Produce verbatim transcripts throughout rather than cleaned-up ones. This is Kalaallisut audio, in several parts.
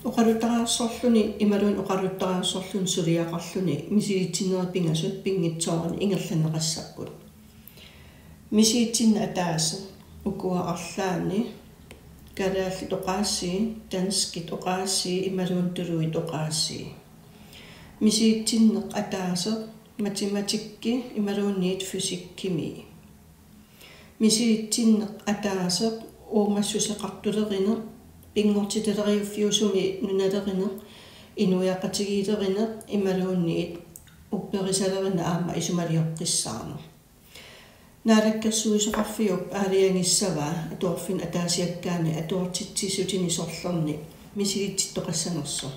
Oqaluttariarsorluni imaluunniit oqaluttariarsorluni suliaqarluni misilitsinneri pingasut pinngitsoorani ingerlanneqassapput. Misilitsinnut ataaseq, ukua arlaanni: kalaallit oqaasii, danskit oqaasii imaluunniit tuluit oqaasii. Misilitsinnut ataaseq, matematikki imaluunniit fysikkimi. Misilitsinnut ataaseq, uumassuseqartulerineq, pinngortitereriuffiusumi nunalerineq, inuiaqatigiilerineq imaluunniit upperisalerineq aamma isumalioqqissaarneq. Naalakkersuisoqarfiup aalajangissavaa atuarfinnut ataasiakkaani atuartitsissutini sorlerni misilitsittoqassanersoq.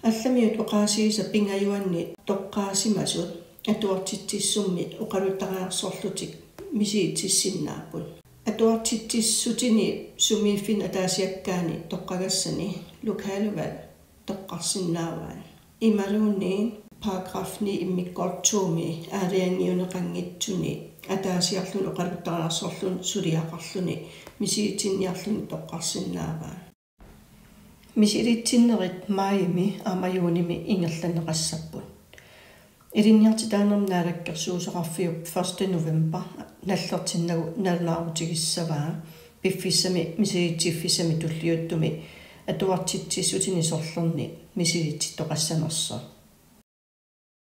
Allamiut oqaasiisa pingajuanni toqqaasimasut atuartitsissummi oqaluttariarsorlutik misilitsissinnaapput. Atuartitsissutini sumiiffinnut ataasiakkaani toqqagassani lokaludvalg toqqarsinnaavaat. Imaluunniit paragraf ni immikkoortuumi aalajangiuneqanngitsuni ataasiarluni oqaluttariarsorluni suliaqarluni misilitsinniarluni toqqarsinnaavaat. Misilitsinnerit majimi aamma juunimi ingerlanneqassapput. Ilinniartitaanermut Naalakkersuisoqarfiup første november nallertinnagu nalunaarutigissavaa piffissami misilitsiffissami tulliuttumi atuartitsissutini sorlerni misilitsittoqassanersoq.